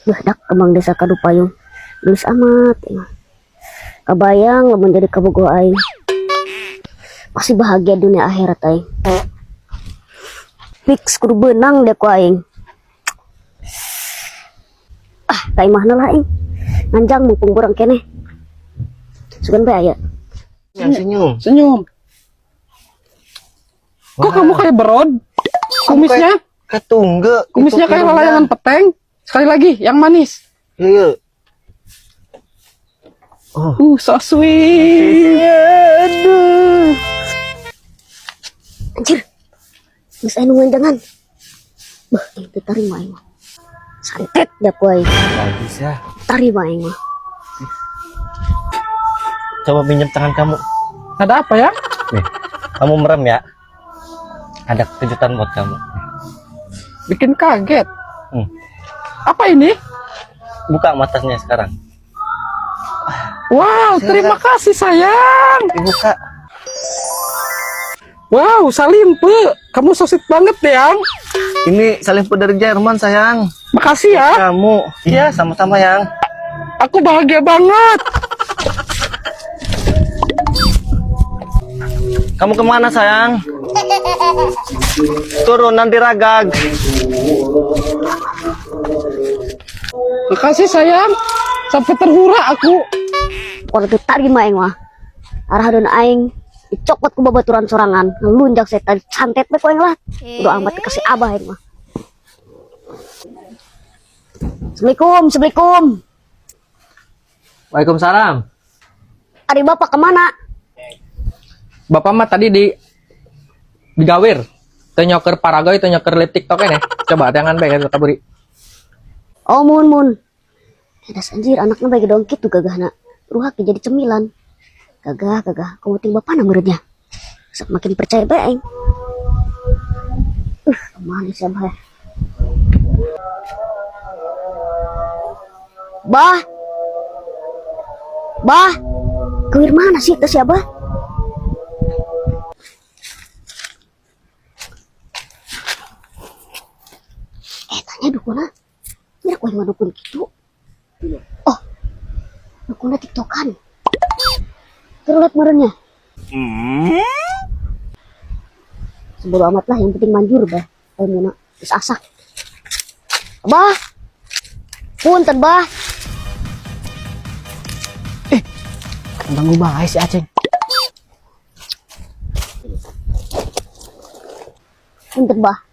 Beuh dak kembang desa Kadupayung. Geus amat emang. Kabayang lamun jadi kabogoh aing. Pasti bahagia dunia akhirat aing. Fix kudu beunang deh ku aing. Ah, ka imahna lah aing. Nganjang mumpung kurang keneh. Sugan bae aya. Yang senyum. Senyum. Kok kamu kayak berod? Kumisnya, Ketungge. kumisnya itu kayak hidungnya. layangan peteng. Sekali lagi, yang manis. Iya. Oh. So sweet. Aduh. Anjir. Geus aya nu nganjangan. Bah, aing teu tarima aing mah. Santet da ku aing. Bagus ya. Tarima aing mah. Coba pinjam tangan kamu. Ada apa ya? Nih, kamu merem ya. Ada kejutan buat kamu. Bikin kaget. Apa ini? Buka matanya sekarang. Wow, terima kasih sayang. Dibuka. Wow, salimpe. Kamu so sweet banget, Yang. Ini salimpe dari Jerman, sayang. Makasih ya. Kamu. Iya, sama-sama, Yang. Aku bahagia banget. Kamu kemana, sayang? Turun nanti ragag. Makasih sayang. Sampai terhura aku. Pokoknya teu tarima aing mah. Arah dan aing dicokot ku babaturan sorangan, ngelunjak setan santet bae ku aing lah. Udah amat dikasih abah aing mah. Assalamualaikum, assalamualaikum. Waalaikumsalam. Ari bapak kemana? Bapak mah tadi di digawir. Teu nyoker paragoy, teu nyoker lip TikTok nih. Coba tangan bae ka kaburi. Oh, mun mun. Edas anjir anaknya bae dongkit tuh gagahna. Ruhak jadi cemilan. Gagah, gagah. Kamu ting bapak na muridnya. Sok makin percaya bae aing. Kemana sih abah? Bah. Bah. Kewir mana sih itu si abah? Tanya dukuna. Mira kau yang dukun gitu. Oh, dukuna tiktokan. Terlihat merenya. Sebodoh amat lah, yang penting manjur bah. Muna, terus asak. Bah, punten bah. Ganggu bae si Aceng. Punten bah.